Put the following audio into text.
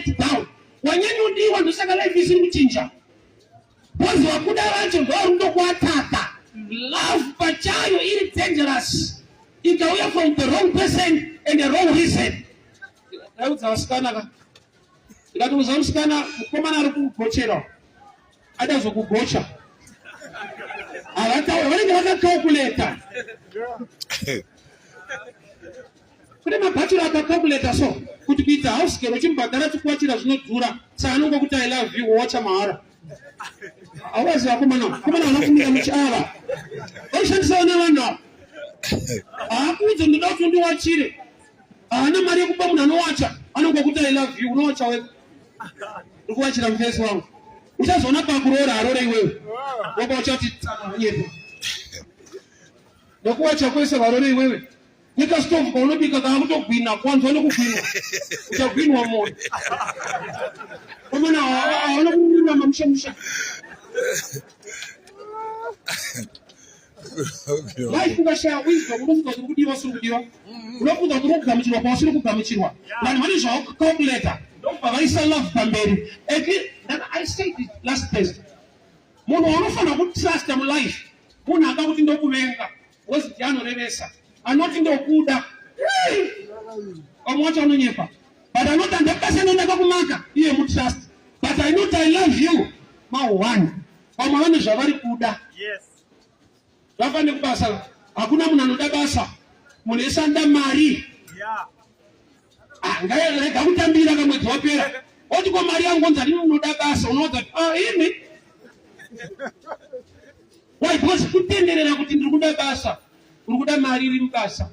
let down. Wanyanyodiwa ndosaka life isiri kuchinja. Because vakuda vacho ndovari kutokuataka. Love pachayo iri dangerous. Ikauya from the wrong person and the wrong reason. Ndaudza vasikana ka. Ndikati uza musikana mukomana ari kugochera. Ada zvokugocha. Havataura vanenge vakacalculata. Kune mabhachura akacalculata so kuti kuita house girl uchimubhadhara chikuwachira zvinodhura saka anongokuti I love you wowacha mahara. Hauvazi vakomana, vakomana vanokumira muchiava. Vanoshandisa vana vanhu ava. Haakuudze ndoda kuti undiwachire. Haana mari yekupa munhu anowacha, anongokuti I love you, unowacha wega. Ndikuwachira mufesi wangu. Uchazoona pakuroora arore iwewe. Wobva uchati tsana wanyepa. Nekuwacha kwese varore iwewe. Nyika stove paunobika kana kutogwina kwanzwa nekugwinwa. Uchagwinwa moyo. Komana hawana kururama musha musha. Life ukashaya wisdom unofunga kuti kudiwa usiri kudiwa. Unofunga kuti uri kugamuchirwa kwausiri kugamuchirwa. Vanhu vane zvavakakuleta ndokubva vaisa love pamberi. I said it last Thursday. Munhu waunofanira kutrusta mulife munhu akakuti ndokuvenga Wozi ndiye anorevesa. Anoti ndokuda. Vamwe wacho anonyepa. But anoti handakubasa nendaka kumaka iye mutrust. But I know I love you. Ma one. Vamwe vane zvavari kuda. Yes. Vafane kubasa. Hakuna munhu anoda basa. Munhu ese anoda mari. Yeah. Ah, ngairega kutambira kamwedzi wapera. Oti ko mari yangu onzi handini unoda basa unoudza kuti ah imi. Why? Because kutenderera kuti ndiri kuda basa, uri kuda mari iri mubasa.